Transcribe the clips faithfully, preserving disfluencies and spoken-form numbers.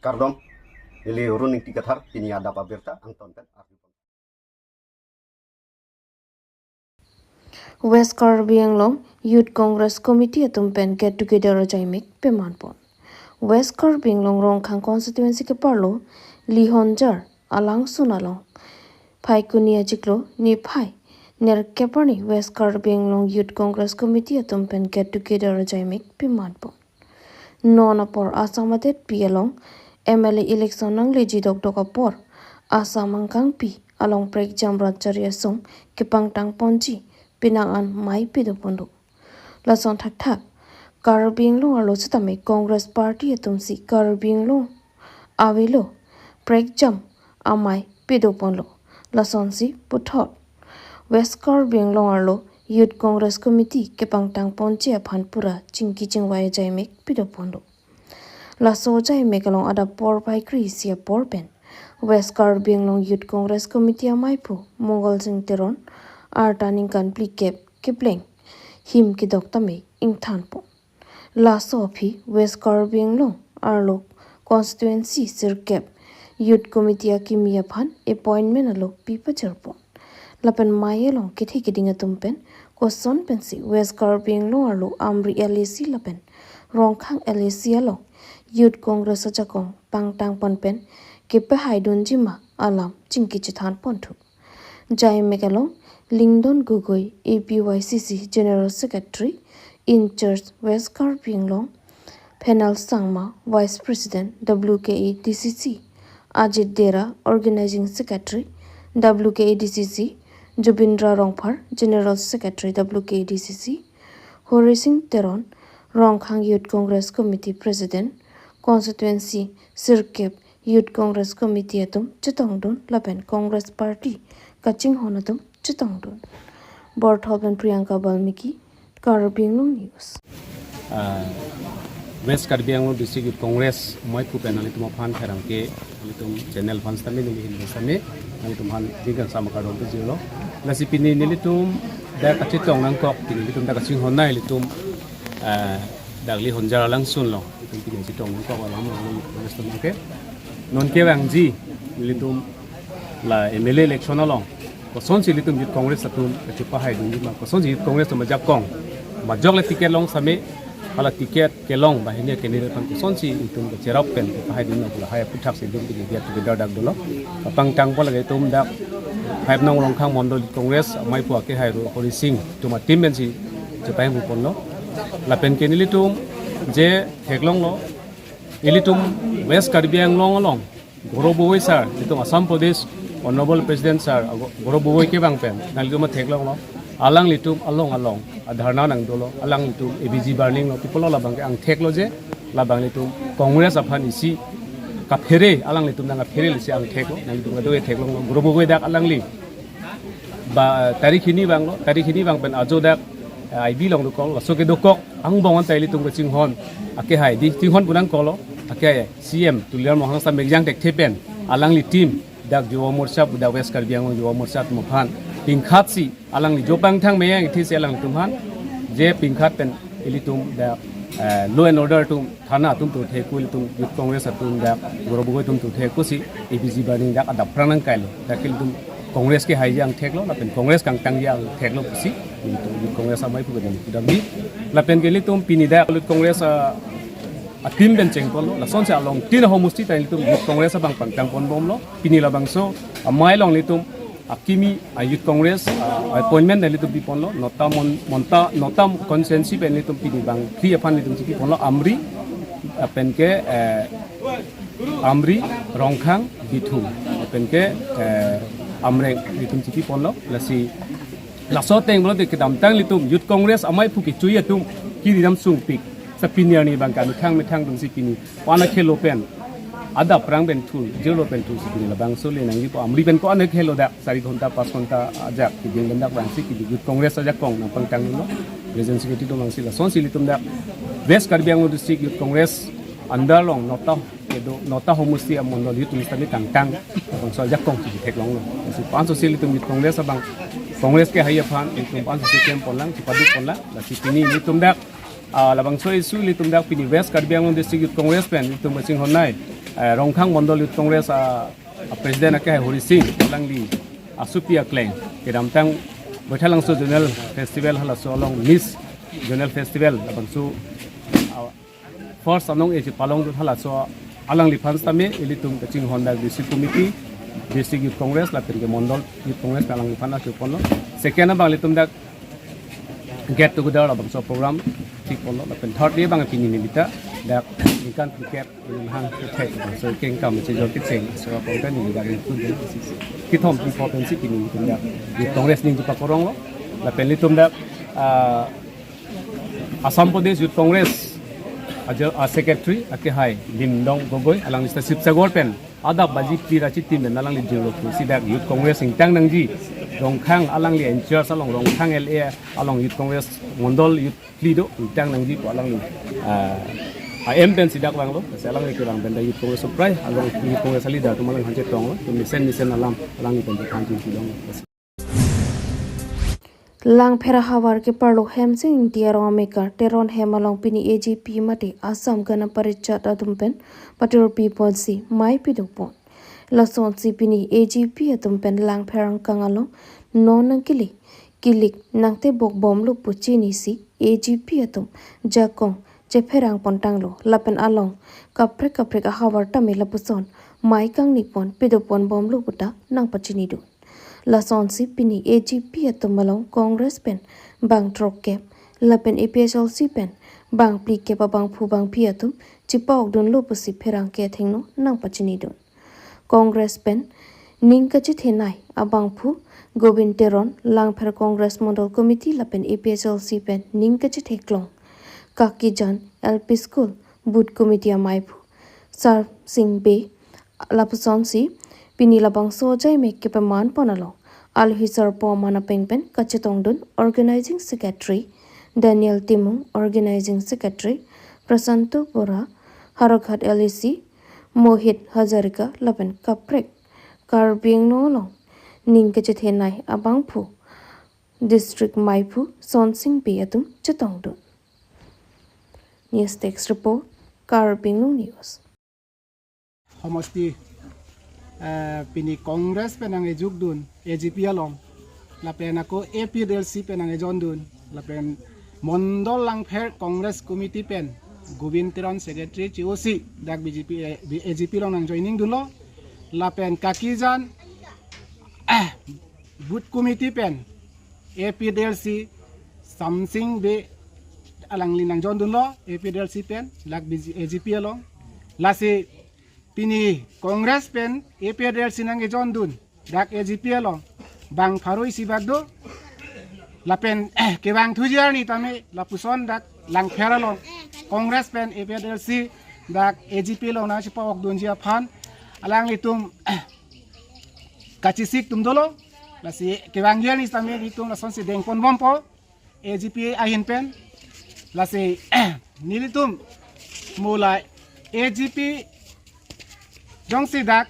Kardom, neli Run Ingti Kathar, pini adap abirta angton pen arju. West Karbi Anglong Youth Congress Committee atum pen get together ajaimek pemanpon. West Karbi Anglong Rongkhang constituency keparlo Lihonjar alangsun along Phaikuni achiklo niphai nerkep arni West Karbi Anglong Youth Congress Committee atum pen get together ajaimek pemanpon. Non apor Assam adetpi along M L A election nangleji dokdok apor Assam angkangpi along prekjam rat chari asong kepangtangponji penang an mei pidoponlo. Lason thakthak Karbi Anglong arlo sitame Congress Party atumsi Karbi Anglong avelo prekjam amei pidoponlo. Lasonsi puthot West Karbi Anglong arlo Youth Congress Committee kepangtangponji aphan pura chingki chingvai ajaimek pidoponlo. Laso ajaimek along adap porphai kre-isi apor pen West Karbi Anglong Youth Congress Committee ameiphu Mongol Sing Teron arta ningkan phlikep kepleng him kedok tame ingthanpon. Laso aphi West Karbi Anglong arlo constituency sirkep Youth Committee akimi aphan appointment alo pipajirpon. Lapen mei along kethe keding atum pen koson pensi West Karbi Anglong arlo Amri L A C lapen Rongkhang L A C along Youth Congress ajakong pangtangpon pen kepahaidunji ma alam chingki chethanponthu. Ajaimek along Lingdon Gogoi A P Y C C General Secretary, in charge West Karbi Anglong, Phenal Sangma Vice President W K A D C C, Ajit Dera Organizing Secretary W K A D C C, Jubindra Rongphar General Secretary W K A D C C, Hori Sing Teron Rongkhang Youth Congress Committee President, constituency sirkep Youth Congress Committee atum chetongdun lapen Congress Party kachinghon atum chetongdun. Borthol pen Priyanka Balmiki, Karbi Anglong News. Ah, West Karbi Anglong District Youth Congress ameiphu pen nanglitum aphan pherangke, nanglitum channel aphan sitame neli hin sitame nanglitum aphan dingkan sama kardom pajirlo. Lasi pini nelitum dak kachetong nangkok, pini nelitum dak kachinghon nai nelitum, ah, dak Lihonjar alangsun along. Nelitum pini chetong nangkok alam along nelitum ke. Non kevangji nelitum la M L A election along kosonsi nelitum Youth Congress atum kachepahaidunji ma, kosonsi Youth Congress atum ajakong majok le ticket long sitame, hala ticket kelong banghini candidate aphan kosonsi nelitum kacherap pen kapahaidun ma pu lahai aputhaksi nelitum pini get together dak dolo. Kapangtangpon lake nelitum dak five nong Rongkhang Mondol Congress ameiphu akehai Hori Sing atum a-team pensi chepahingponlo. Lapen ke nelitum je theklonglo, nelitum West Karbi Anglong along Gaurav Gogoi sir, nelitum Assam Pradesh Honorable President sir, Gaurav Gogoi kevang pen nanglitum theklonglo. Alanglitum along along adharna nangdolo, alanglitum A B G burning lo, people lo, labang ke angtheklo je labang nelitum Congress aphan isi kaphere, alanglitum nangkaphere lesi angtheklo, nanglitum kadokave theklonglo. Gaurav Gogoi dak alangli ba tarik hini vanglo, tarik hini vang pen ajo dak, eh, I B along dokok, laso ke dokok angbong anta ilitum kachinghon akehai, di chinghon pu nangkoklo, akehai C M Tuliram Ronghang sita mekjang thekthe pen alangli team dak Yuva Morcha pu dak West Karbi Anglong Yuva Morcha atum aphan pingkhatsi alangli jo pangthang meyang ithi si alanglitum aphan je pingkhat pen ilitum dak, eh, law and order atum, thana atum to theku, ilitum Youth Congress atum dak Gaurav Gogoi atum to theku si A B G burning dak adap phrang nangkailo. Dak ilitum Congress kehai je angtheklo, lapen Congress kangtang je angtheklo pusi ilitum Youth Congress ameiphu kedam kedam di. Lapen ke ilitum pini dak Youth Congress a, a-team pen chengponlo, lasonsi along tin homosti ta ilitum Youth Congress abang pangtangponbomlo. Pini labangso amei along ilitum akimi a-Youth Congress, ah, appointment ilitum piponlo, nota Mon-, Monta, nota constituency pen ilitum pini bangphli aphan ilitum piponlo, Amri, ah, penke, eh, Amri, Rongkhang, Bithung, penke, eh, Amreng ilitum piponlo, lasi laso ateng pulote kedamtang ilitum Youth Congress ameiphu kechui atum kiri dam sungpik. Sa pini arni bang ke methang methang atumsi pini pan akhelo pen adap phrang pen thu, jirlo pen thu si pini labangso le nangjipo, Amri pen ko-an akhelo dak, sari ghonta, pas ghonta ajak, kiding pen dak bangsi kidi Youth Congress ajakong nangpangtanglo, President Secretary atum bangsi, lasonsi ilitum dak West Karbi Anglong District Youth Congress under along nota kedo, nota homosti amondol youth atum sitame kangtang, bangso ajakong si theklonglo. Si panso si ilitum Youth Congress abang Congress kehai aphan ilitum panso si klem ponlang, si paduk ponlang, lasi pini ilitum dak, ah, labangso issue ilitum dak pini West Karbi Anglong District Youth Congress pen ilitum kachinghon nai. Eh, Rongkhang Mondol Youth Congress a, a President akehai Hari Sing alangli asopi akleng kedamtang Baithalangso Zonal Festival halaso along Miss Zonal Festival labangso, ah, first anong eji palongdun halaso alangliphan sitame ilitum kachinghon dak District Committee, District Youth Congress lapen ke Mondol Youth Congress alangliphan aso ponlo. Second abang ilitum dak get together labangso program thik ponlo lapen third day abang pini neli ta dak ningkan phlikep hang kethek so kengkam chejor kecheng so apot ta neli dak ilitum kethom important si pini ilitum dak Youth Congress ningje pakoronglo lapen ilitum dak, ah, Assam Pradesh Youth Congress ajo, ah, Secretary akehai Limdong Gogoi alangli sita Sibsagar pen adap baji phli ra chitim pen alangli jirlo pusi dak Youth Congress ingtang nangji Rongkhang alangli in charge along Rongkhang L A along Youth Congress Mondol Youth phli do ingtang nangji pu alangli, ah, a-aim pensi dak vanglo, si alangli kevang pen dak Youth Congress suprai along Youth Congress a-leader atum along hanche tonglo, to mesen mesen alam alangli pen dak hanche tonglo. Langpher ahavar keparlo Hemsing Ingti arong amekar Teron hem along pini A G P mate Assam Gana Parishad atum pen patirpi ponsi mei pidopon. Lasonsi pini A G P atum pen Langpher angkang along non nangkele kilik nangtebok bomlo pu chinisi A G P atum jakong chepherang pontanglo lapen along kaprek kaprek ahavar tame lapuson mei kangni pon pidopon bomlo puta nangpachinidun. Lasonsi pini A G P atum along Congress pen bang throkkep lapen A P H L C pen bang phlikep abangphu bangphi atum chipaokdunlo pusi pherangke athengno nangpachinidun. Congress pen ning kachethenei abangphu Govind Teron, Langpher Congress Mondol Committee lapen A P H L C pen ning kachetheklong Kakijan L P School Booth Committee ameiphu Sar Singh Bey, lapusonsi pini labangso ajai mek kepaman pon along alohi sarpo aman apeng pen kachetongdun Organizing Secretary Daniel Timung, Organizing Secretary Prasanto Bora, Howraghat L A C Mohit Hazarika lapen kaprek Karbi Anglong along ning kachethenei abangphu District meiphu Sonsing Bey atum chetongdun. News Desk Report, Karbi Anglong News. Homosti, eh, pini Congress pen nang ejukdun A G P along lapen ako A P H L C pen nang ejondun lapen Mondol Langpher Congress Committee pen Govind Teron Secretary C O C dak B J P, eh, A G P along nang joining dunlo lapen Kakijan, eh, Booth Committee pen A P H L C Sonsing Bey alangli nang jondunlo A P H L C pen dak B J, A G P along. Lasi pini Congress pen A P H L C nang ejondun dak A G P along bang pharo isi bak do. Lapen, eh, kevang thuji arni tame lapuson dak Langpher along Congress pen A P H L C dak A G P along nang chipaokdunji aphan alanglitum, eh, kachesik atum dolo. Lasi kevangji arni sitame nelitum lasonsi dengpon bompo A G P ahin pen. Lasi nelitum mo la A G P jongsi dak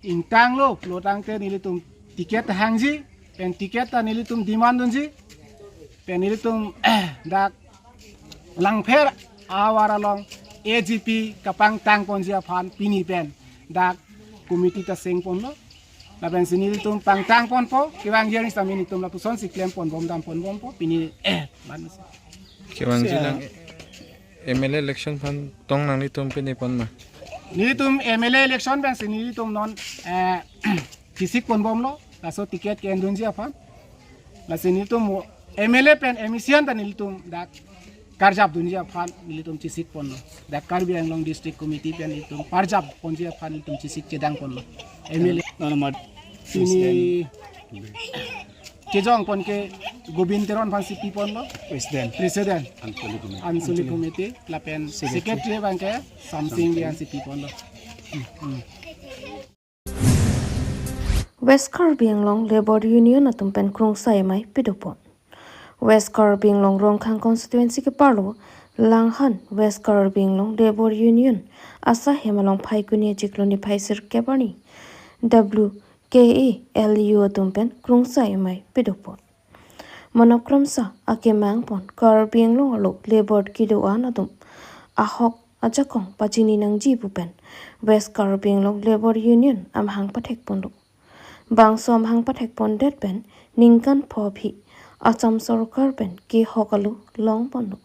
ingtanglo, lo tangte nelitum ticket hangji pen ticket ta nelitum demand dunji pen nelitum dak Langpher ahavar along A G P kapangtang ponji aphan pini pen dak committee ta seng ponlo. Lapensi nelitum pangtang ponpo, kevangji arni sitame nelitum lapusonsi klem pon bom dam pon bompo, pini, eh, ban si. Kevangji, eh, nang M L A election aphan tong nanglitum pini pon ma? Nelitum M L A election pensi nelitum non, eh, chesik pon bomlo, laso ticket ke-endunji aphan. Lasi nelitum M L A pen M A C an ta nelitum dak karjap dunji aphan nelitum chesik ponlo. Dak Karbi Anglong District Committee pen nelitum karjap ponji aphan nelitum chesik chedang ponlo. M L A. Nana mat pini kejong pon ke Govind Teron aphansi pi ponlo. President. President. Ancolic Committee. Ancolic Committee. Lapen Secretary. Secretary abang ke Sonsing Bey ansi pi ponlo. Hmm. West Karbi Anglong Labour Union atum pen krungsai amei pidopon. West Karbi Anglong Rongkhang constituency keparlo Langhan West Karbi Anglong Labour Union asahem along Phaikuni achiklo niphai sirkep arni W K A L U atum pen krungsai amei pidopon. Monokramsa akemang pon Karbi Anglong arlo labour kedo-an atum ahok ajakong pachini nangji pu pen West Karbi Anglong Labour Union amahang pathek ponlo. Bangso amahang pathek pondet pen ningkan pho aphi Assam Sorkar pen kehok alo long ponlo.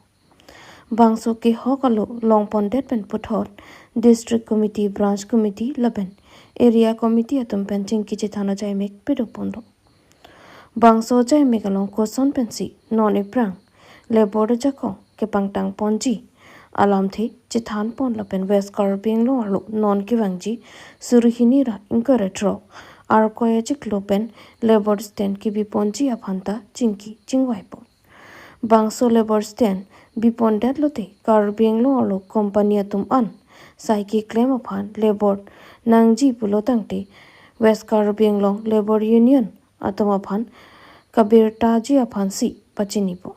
Bangso kehok alo long pondet pen puthot District Committee, Branch Committee lapen Area Committee atum pen chingki chethan ajaimek pedo ponlo. Bangso ajaimek along koson pensi non iphrang labour ajakong kepangtang ponji alamthe chethan pon lapen West Karbi Anglong arlo non kevangji suri hini ra ingkoi ra throk Arkoi achiklo pen labour stand kebi ponji aphan ta chingki chingvai pon. Bangso labour stand bi pondet lote Karbi Anglong arlo company atum an sai keklem aphan labour nangji pulo tangte West Karbi Anglong Labour Union atum aphan kabirtaji aphansi pachini pon.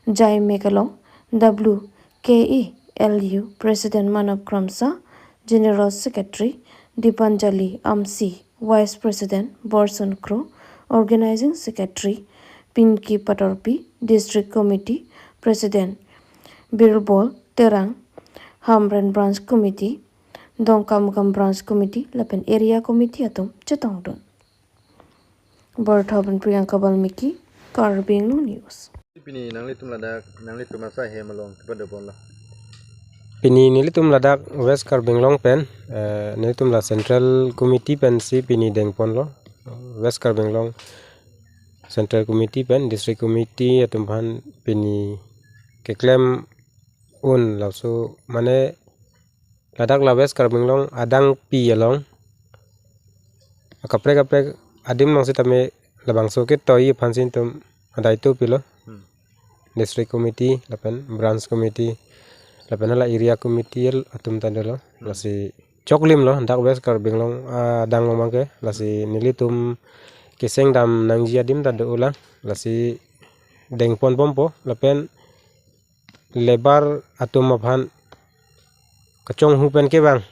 Ajaimek along W K A L U President Manab Kramsa, General Secretary Dipanjali Amsi, Vice President Borson Kro, Organizing Secretary Pinki Patorpi, District Committee President Birbol Terang, Hamren Branch Committee, Dongkamukam Branch Committee lapen Area Committee atum chetongdun. Borthap pen Priyanka Balmiki, Karbi Anglong News. Pini nanglitum ladak, nanglitum asai hem along kepado ponlo. Pini nelitum ladak West Karbi Anglong pen, eh, nelitum la Central Committee pensi pini deng ponlo. West Karbi Anglong Central Committee pen District Committee atum aphan pini keklem un laso mane ladak la West Karbi Anglong adangpi along akaprek kaprek adim along sitame labangso ketoi aphansi itum adai to pilo. Hmm. District Committee lapen Branch Committee lapen hala Area Committee atum ta dolo. Hmm. Lasi choklim lo dak West Karbi Anglong, ah, adang along abangke, lasi nelitum keseng dam nangji adim ta do ulang, lasi deng pon ponpo lapen labour atum aphan kachonghu pen kevang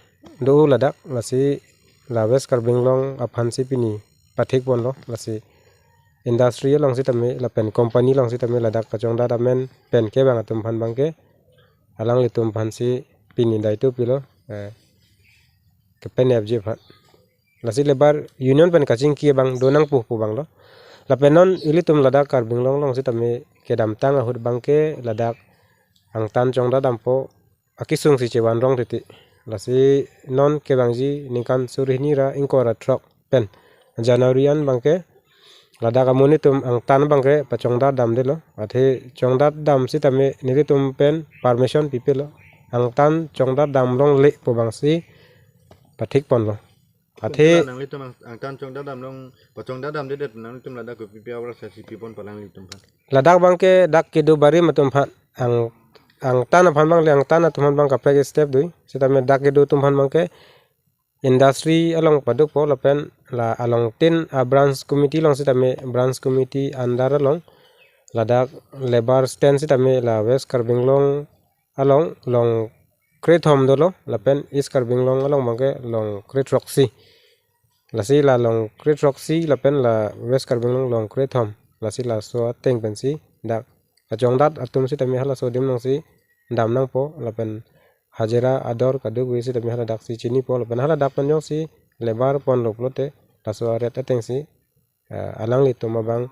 do ladak, lasi la West Karbi Anglong aphansi pini pathek ponlo, lasi industry along sitame lapen company along sitame ladak kachongdat amen pen kevang atum aphan abangke alanglitum aphansi pini dai to pilo, eh, kepenepji aphan. Lasi labour union pen kachingki abang do nangpo pu abang lo. Lapen non ilitum ladak Karbi Anglong along sitame kedamtang ahut abangke ladak angtan chongdat dampo akesung si chevan rong titi. Lasi non kevangji ningkan suri hini ra ingkoi ra throk pen January an abangke ladak amonit atum angtan abangke pachongdat damdelo. Athe chongdat dam sitame nelitum pen permission pipelo. Angtan chongdat dam longle pu abangsi pathek ponlo. Athe nanglitum ang-, angtan chongdat dam long, pachongdat damdedet nanglitum ladak kopi pi awar sasi pi pon palanglitum aphan. Ladak abangke dak kedo barim atum aphan ang, angtan aphan abang le angtan atum aphan abang kaprek step dui. Sitame dak kedo atum aphan abangke industry along padukpo lapen la along tin a branch committee along sitame branch committee under along ladak labour stand sitame la West Karbi Anglong along long krethom dolo lapen East Karbi Anglong along abangke long krethroksi. Lasi la long krethroksi lapen la West Karbi Anglong long krethom. Lasi laso ateng pensi dak kachongdat atum sitame halaso adim alongsi dam nangpo lapen hajira ador kadokave sitame haladaksi chinipo lapen haladak pen jongsi labour ponlo pulote laso aret atengsi, eh, alanglitum abang,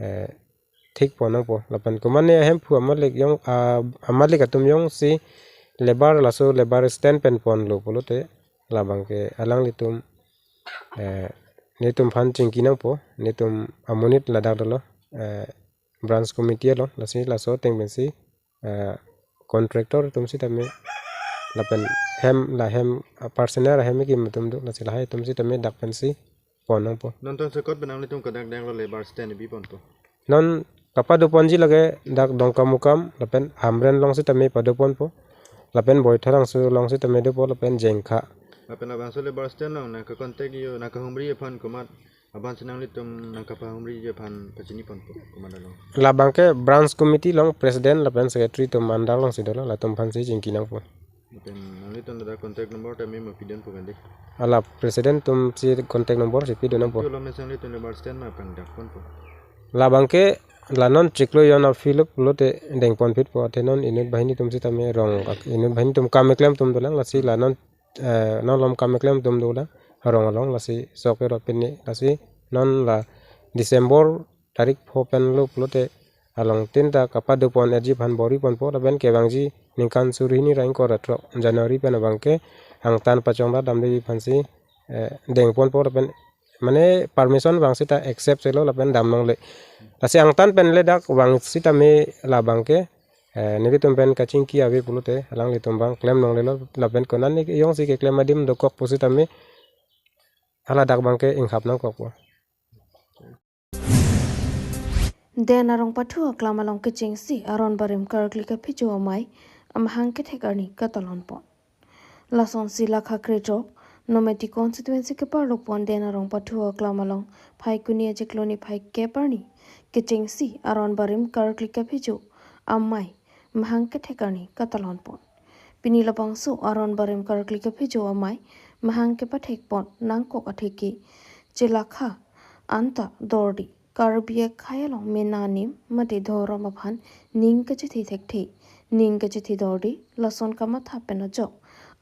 eh, thek pon nangpo lapen komane ahemphu amalik jong, ah, amalik atum jongsi labour laso labour stand pen ponlo pulote labangke alanglitum, eh, nelitum aphan chingki nangpo, nelitum amonit ladak dolo, eh, branch committee along, lasi laso ateng pensi, eh, contractor atum sitame lapen hem la hem, ah, personnel ahem kim atum do, lasi lahai atum sitame dak pensi pon nangpo. Non tangsekot pen nanglitum kadak dang lo labour stand bi ponpo. Non kapado ponji lake dak Dongkamukam lapen Hamren along sitame pado ponpo. Lapen Boithalangso along sitame dopo lapen Jengkha. Lapen labangso labour stand along nangka contact yo nangkahumri aphan komat abang si nanglitum nangkapahumri aphan pachini ponpo komat along. Labangke branch committee along president lapen secretary atum under alongsi dolo, latum aphansi chingki nangpo. Lapen nanglitum ladak contact number tame mo pidun po kali. Hala president atumsi contact number si pidun nangpo. Ilo mesen nanglitum labour stand ma pangdak ponpo. Labangke la non chiklo jon aphi lo pulote dengpon phitpo, athe non inut banghini atum sitame rong ak-, inut banghini atum kam keklem atum dolang, lasi la non, eh, non malom kam keklem atum dolang rong along, lasi sok ero pini, lasi non la December tarik pho pen lo pulote along tin ta kapadopon erji aphan bor-iponpo, lapen kevangji ningkan suri hini ra ingkoi ra throk January pen abangke angtan pachongrat damdeji aphansi, eh, dengponpo lapen mane permission vang seta accept selo lapen dam longle. Lasi angtan pen le dak vang sitame labangke, eh, nelitum pen kachingki ave pulote alanglitum abang klem longlelo lapen konane jongsi keklem adim dokok pusitame hala dak abangke inghap nangkokpo. Den arong pathu aklam along kechengsi aron barim karkli kaphijo amei amahang kethek arni katalonpon. Lasonsi lakha krethrok Nomati constituency keparlopon Den arong pathu aklam along Phaikuni achiklo niphai kep arni kechengsi aron barim karkli kaphijo amei mahang kethek arni katalonpon. Pini labangso aron barim karkli kaphijo amei mahang kepathekpon nangkok atheke chelakha anta dordi Karbi akhei along mena anim mate dhorom aphan ning kachethi thekthe, ning kachethi dordi, lason kamatha pen ajok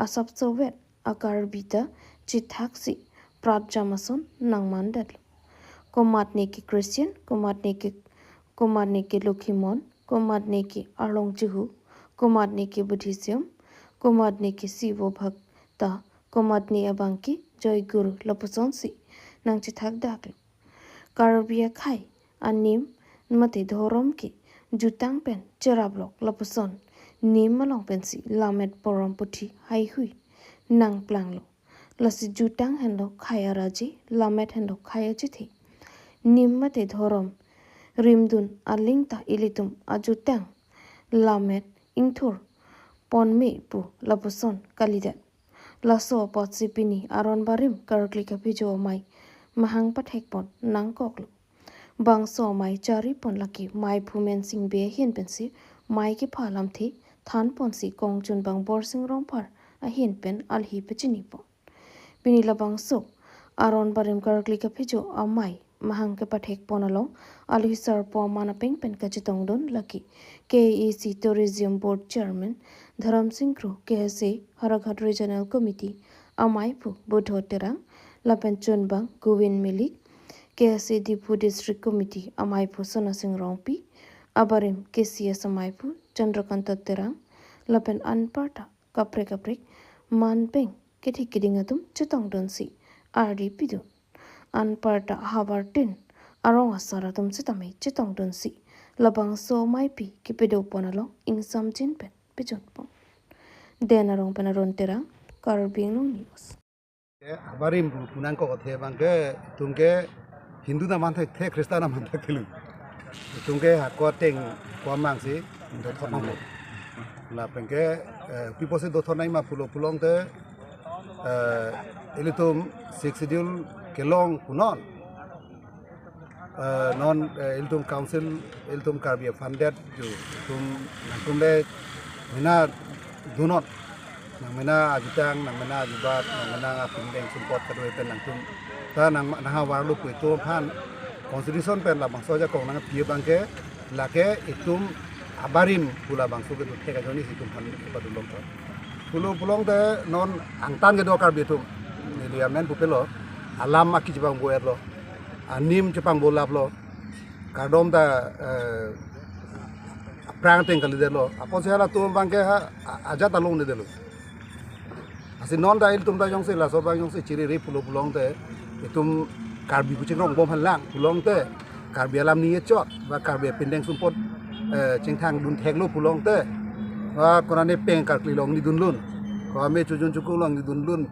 asapso vet a-Karbi ta chethaksi pratjam ason nangmandetlo. Komatne ke Christian, komatne ke, komatne ke Lokhimon, komatne ke Arlong Chuhu, komatne ke Buddhism, komatne ke Shivo Bhakta, komatne abangke Joy Guru lapusonsi nangchethakdaklo. Karbi akhei anim mate dhorom ke jutang pen cheraplok lapuson nim along pensi lammet porom puthi haihui nangplanglo. Lasi jutang henlo khei araje, lammet henlo khei achithi. Nim mate dhorom rimdun aling ta ilitum ajutang lammet ingthur ponme pu lapuson kalidet. Laso apotsi pini aron barim karkli kaphijo amei mahang pathekpon nangkoklo. Bangso amei charipon lake meiphu Mensing Bey ahin pensi mei kepha alamthe thanponsi kongchunbang Borsing Rongphar ahin pen alhi pachinipon. Pini labangso aron barim karkli kaphijo amei mahang kepathekpon along alhi sarpo aman apeng pen kachetongdun lake K A A C Tourism Board Chairman Dharamsing Kro, K S A Howraghat Regional Committee ameiphu Budho Terang, lapen chunbang Govin Milik, K S A Diphu District Committee ameiphu Sonasing Rongpi, abarim K C S ameiphu Chandrakanta Terang, lapen anparta kaprek kaprek manpeng kethek keding atum chetongdunsi ardi pidun. Anparta havar tin arong asar atum sitame chetongdunsi labangso ameipi kepidopon along ingsamjin pen pejutpon. Den arong pen Aron Terang, Karbi Anglong News. Ke abarim pu punang ko kothe abangke itum ke Hindu na manthek the, Christian na manthek thelu. Itum ke hako ateng ko amangsi dothot nangpo. Lapen ke, eh, pi apotsi dothot nangma pulo pulongte, eh, ilitum Sixth Schedule kelong punon. Eh, non, eh, ilitum council, ilitum Karbi aphan det ju, itum nangtum le mena dunnon, nang mena ajutang, nang mena ajubat, nang mena apindeng sumpot kadoi pen nangtum ta nang, nanghavarlo pu itum aphan constitution pen labangso ajakong nangpi abangke lake itum abarim pu labangso kedo thek ajoine si itum aphan padulong ta. Pulo pulongte non angtan kedo Karbi atum. Neli amen pupelo, alam aki chepangbo-etlo, anim chepangbo laplo, kardom ta, eh, aphrang ateng kalidetlo. Apotsi halatum abangke ha, a-, ajat along lidetlo. Lasi non ta ilitum ta jongsi laso abang jongsi chiriri pulo pulongte, itum Karbi kuching rongbom halang pulongte, Karbi alam ni echot, ba Karbi apindeng sumpot, eh, chingthang dun theklo pulongte, ba konane peng karkli along nidunlun, ko ame chojun chokung along nidunlun,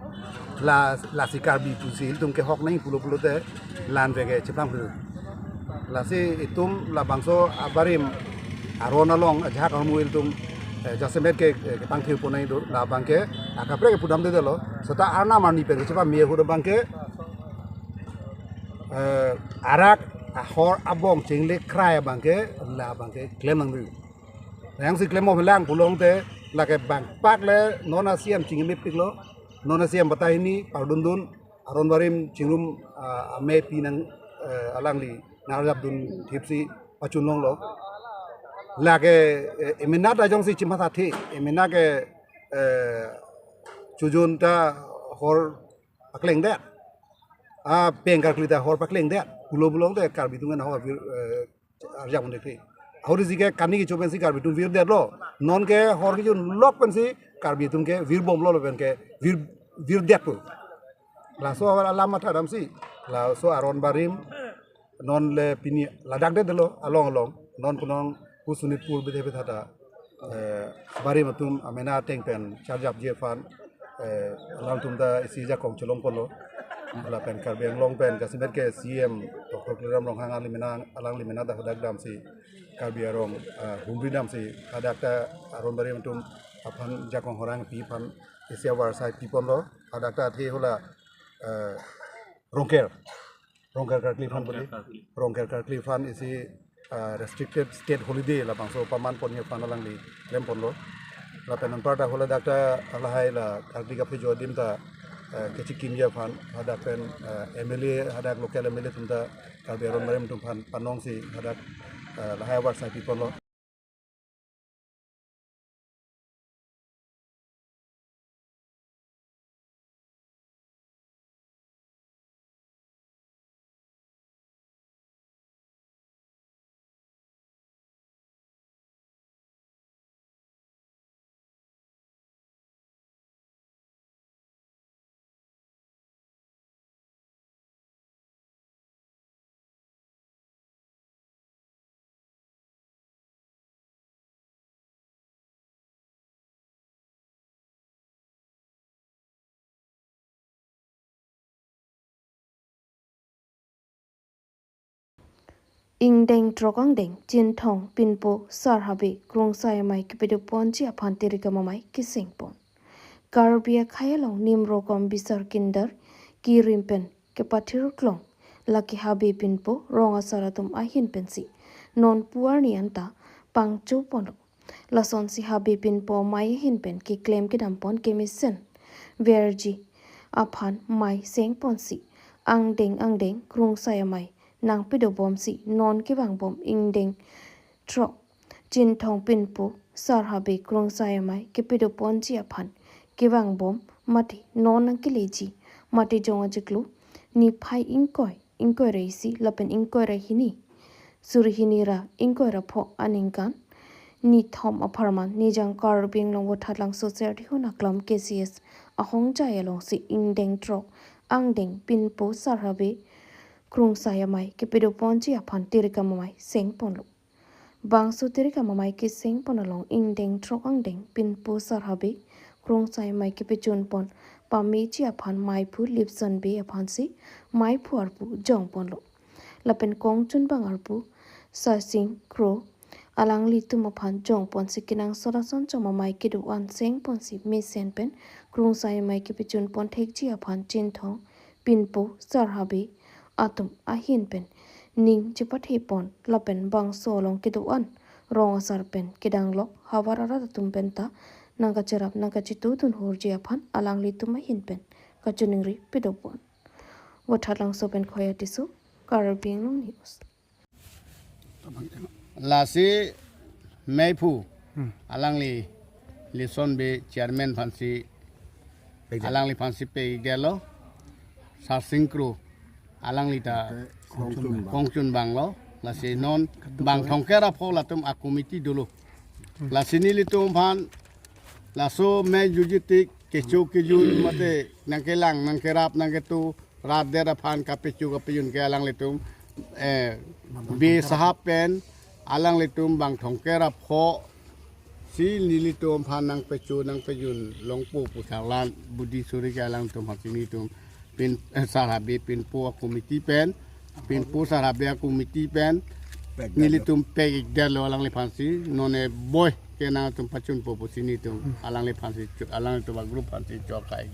la, lasi Karbi pusi ilitum kehok nangji pulo pulote, la-an veke chepang pulo. Lasi itum labangso abarim aron along ajahak ahormu ilitum, eh, jasemet ke, eh, kepangthir pon nangji do, labangke akaprek kepudamdedetlo, seta arnam arni pen kechepame ahut abangke, eh, arak ahor abong chingle krai abangke, labangke klem nangri. Nangsi klembom halang pulongte, lake bang pak le non a-C M chingmepiklo, non a-C M batai hini pardundun, aron barim chingrum, ah, amei pinang, eh, alangli nangarjapdun thipsi, pachun longlo. Lake, eh, emena ta jongsi chimathathe, emena ke, eh, chojun ta hor paklengdet. Ah, peng karkli ta hor paklengdet. Pulo pulo te Karbi atum ke nahor vir, eh, arjak undek te. Ahori si ke kani kecho pensi Karbi atum virdetlo. Non ke hor kechunlok pensi Karbi atum ke virbomlo lapen ke vir, virdetpo. Laso alam matha damsi. Laso aron barim non le pini ladak detlo along along. Non punong pu Sonitpur bidhe bidhata, eh, barim atum amena ateng pen charjapji aphan, eh, alangtum ta isi jakong chelongponlo. Lapen Karbi Anglong pen jasemet ke C M Doctor Tuliram Ronghang alangli mena, alangli mena ta hadak damsi Karbi arong, eh, humri damsi hadak ta aron barim atum aphan jakong horang pi aphan isi avarsai piponlo. Hadak ta athe hala, eh, Rongker. Rongker karkli aphan boli. Rongker karkli. Rongker karkli aphan isi, ah, restricted state holiday labangso paman ponji aphan alangli klemponlo. Lapen anparta hula dak ta lahai la karkli kaphejo adim ta, eh, kechekimji aphan hadak pen, eh, M L A hadak local M L A atum ta Karbi aron barim atum aphan panongsi hadak, eh, lahai avarsai piponlo. Ingdeng throk angdeng Chinthong Pinpo Sar Habe Krungsai Amei kepadoponji aphan tirikam amei kesengpon. Karbi akhei along nimrokom bisar kinder kirim pen kepathirklong lake Habe Pinpo rong asar atum ahin pensi non pu arni anta pangchoponlo. Lasonsi Habe Pinpo amei ahin pen keklem kedampon kemesen verji aphan mei sengponsi angdeng angdeng Krungsai Amei nangpadobomsi non kevangbom ingdeng throk Chinthong Pinpo Sar Habe Krungsai Amei kepadoponji aphan kevangbom mate non nangkeleji mate jong ajiklo niphai ingkoi, ingkoi ra isi lapen ingkoi ra hini, suri hini ra ingkoi ra pho aningkan nithom apharman Nijang Karbi Anglong Vothatlangso Serdihun Aklam K C S ahongjai alongsi ingdeng throk angdeng Pinpo Sar Habe Krungsai Amei kepadoponji aphan tirikam amei sengponlo. Bangso tirikam amei kesengpon along ingdeng throk angdeng Pinpo Sar Habe Krungsai Amei kepachunpon pameji aphan meiphu Lipson Bey aphansi meiphu arpu jongponlo. Lapen kongchunbang arpu Sarsing Kro alanglitum aphan jongponsi kenangsot ason chom amei kedo-an sengponsi mesen pen Krungsai Amei kepachunpon thekji aphan Chinthong Pinpo Sar Habe atum ahin pen ning chepathepon lapen bangso along kedo-an rong asar pen kedanglok havar arat atum penta nangkacherap nangkachetudun horji aphan alanglitum ahin pen kachiningri padopon. Vothatlangso pen Khoya Tisso, Karbi Anglong News. Lasi meiphu alangli Lipson Bey chairman aphansi, alangliphansi pegelo. Sarsing Kro alangli ta kongchunbanglo. Lasi non bang thomkep ra pho latum a committee dolo. Lasi nelitum aphan laso mei jujitik kecho kejun mate nangkelang nangkerap nangketu rat der aphan kapecho kapejun ke alanglitum, eh, Bey sahab pen alanglitum bang thomkep ra pho si nelitum aphan nangpecho nangpejun longpo pu tharlan budi suri ke alanglitum aphansi nelitum Pin, eh, Sar Habe Pinpo a committee pen, Pinpo Sar Habe a committee pen nelitum pegik detlo alangliphansi, nonke boi ke nangtum pachunpo pusi nelitum alangliphansi cho-, alanglitum a group aphansi chokai.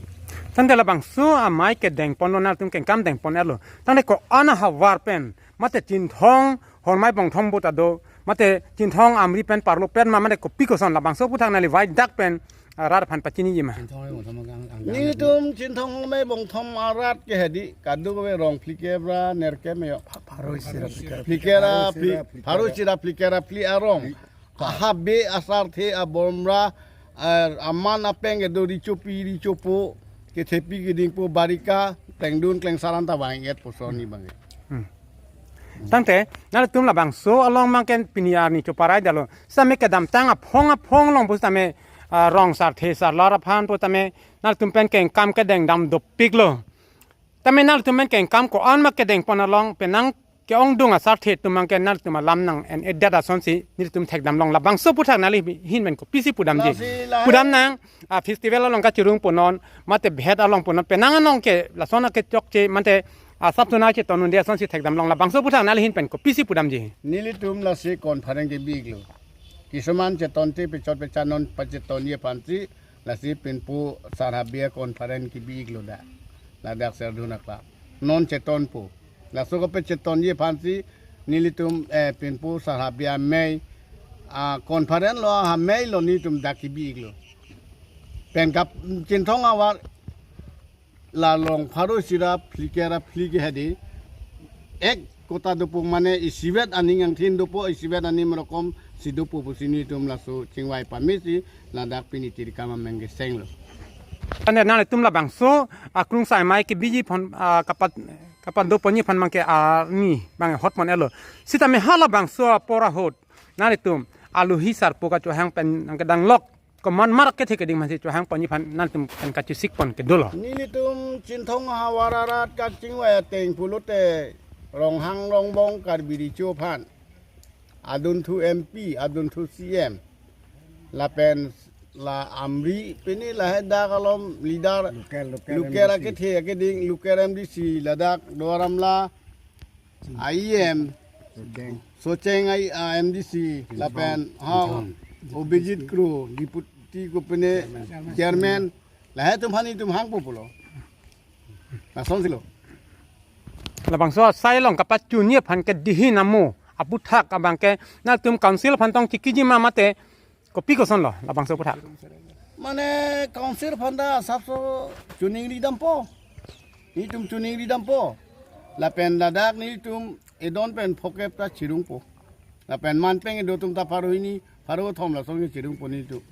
Tangte labangso amei kedengponlo nangtum kengkam dengpon-etlo. Tangte ko-an ahavar pen mate Chinthong Hormai Bongthom bo ta do mate Chinthong Amri pen parlo pen ma mate kopi koson labangso aputhak nangli vaidak pen arat aphan pachiniji ma? Chinthong Ronghangme Bongthom ang-, ang-, Nelitum Chinthong Ronghangme Bongthom arat ke hedi, kadokave rong phlikep ra nerkep me yo. Pharo isi ra phlikep ra. Phlikep ra, pharo isi ra phli-, pharo isi ra phlikep ra phli arong. Habe asarthe abomra, eh, aman apeng kedo richopi richopo, kethepi kedingpo, barika, tengdun klengsar anta bang-et puson ni bang-et. Hmm. Tangte, nanglitum labangso along abangke pini arni choparai dalo. Sitame kedamtang aphong aphong along pusitame, ah, rong sarthe sarlar aphan pusitame nanglitum pen kengkam kedengdam dopiklo. Tame nanglitum pen kengkam ko-an ma kedengpon along penang ke-ongdung asarthe atum abangke nanglitum alam nang-en-edet asonsi nelitum thekdam long, labangso aphuthak nangli ahin pen kopisi pudamji? Lasi lahai. Pudam nang, ah, festival along kachirung punon, mate bhet along punon, penang anong ke lason akechokche, mate, ah, asap suna cheton unde asonsi thekdam long, labangso aphuthak nangli ahin pen kopisi pudamji? Nelitum lasi conference kebi-iklo. Kisuman chetonte pechot pechanon pachetonji aphansi, lasi pinpo sar habe conference kebi-iklo da. Ladak Serdun akla. Non chetonpo. Laso kapachetonji aphansi nelitum, eh, pinpo sar habe amei, ah, conference lo amei lo nelitum dak kebi-iklo. Pen kap Chinthong ahavar la rong pharo isi ra phlikep ra phli ke hedi. Ek kota dopo mane isivet aning angthin dopo, isivet aning rokom si dopo pusi nelitum laso chingvai pamesi ladak pini tirkam ameng kesenglo. Ane nanglitum labangso akrungsai amei kebiji aphan, ah, kapat, kapat doponji aphan abangke arni abang hotpon-etlo. Sitame halabangso apor ahut nanglitum aluhi sarpo kachohang pen nangkedanglok komat mar kethe keding masi chohangponji aphan nanglitum pen kachisikpon kedolo? Nelitum Chinthong ahavar arat kachingvai ateng pulote Ronghang Rongbong Karbi Recho aphan, adunthu M P, adunthu C M, lapen la Amri, pini lahai dak alom leader, local, local local M D C. Akethe akeding, local M D C, ladak Duar Amla, I M, Sojeng. Sojeng I, ah, M D C, lapen, ha, Chinthong. Obijit Kro, Deputy Kopine, Chairman. Chairman, lahai atum aphan nelitum hangpo pulo. Lasonsilo. Labangso asai along kapachunji aphan ke dihi namo aphuthak abangke nanglitum council aphan tong chikiji ma mate kopi kosonlo labangso aphuthak? Mane council aphan ta asapso chuningri dampo. Nelitum chuningri dampo. Lapen ladak nelitum edon pen phokep ta chirungpo. Lapen man peng edo atum ta pharo hini, pharo thom lason ke chirungpo nelitum.